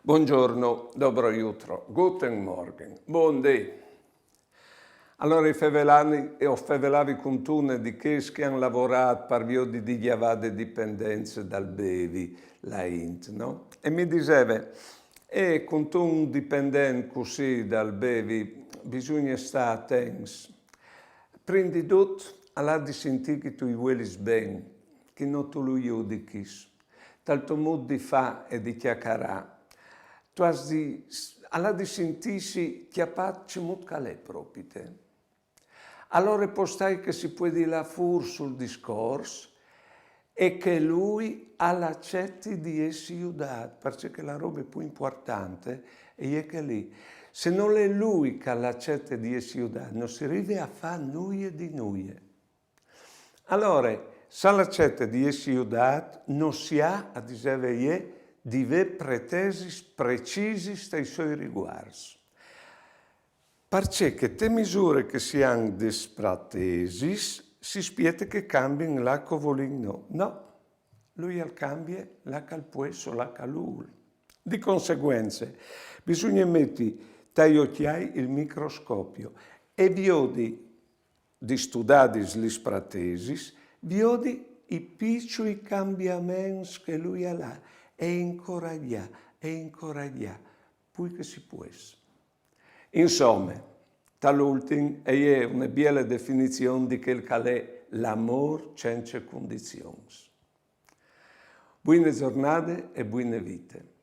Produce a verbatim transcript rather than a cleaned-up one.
Buongiorno, dobro jutro, guten Morgen, buondì. Alore, i fevelani, e o fevelavi cuntune di chês che a àn lavorât par viodi di gjavâ de dipendence dal bevi la int, no? E mi diseve, e cuntun dipendent cussì dal bevi bisugne stâ atents. Prin di dut, al à di sintî che tu i vuelis ben, che no tu lu judichis, tal to mût di fâ e di cjacarâ. Tu âs di, al à di sintîsi cjapât cemût che al è propite. Alore pò stâi che si puedi lâ fûr sul discors e che lui al aceti di jessi judât, parcè che la robe plui impuartante e je chê li. Se nol è lui che al acete di jessi judât, no si rive a fâ nuie di nuie. Alore, se al acete di jessi judât, no si à, a diseve jê, di vê pretesis precisis tai siei riguarts. Parcè che te misure che si àn des pretesis, si spiete che a cambin là che o volìn nô. No, lui al cambie là che al pues o là che al vûl. Di conseguence, bisugne meti tai ocjâi il microscopio e viodi, di studâ lis pretesis, viodi i piçui cambiaments che lui al à e incoragjâ, e incoragjâ, plui che si pues. Insome, tal ultin e je une biele definizion di chel che al è l'amôr cence condizions. Buine zornade e buine vite.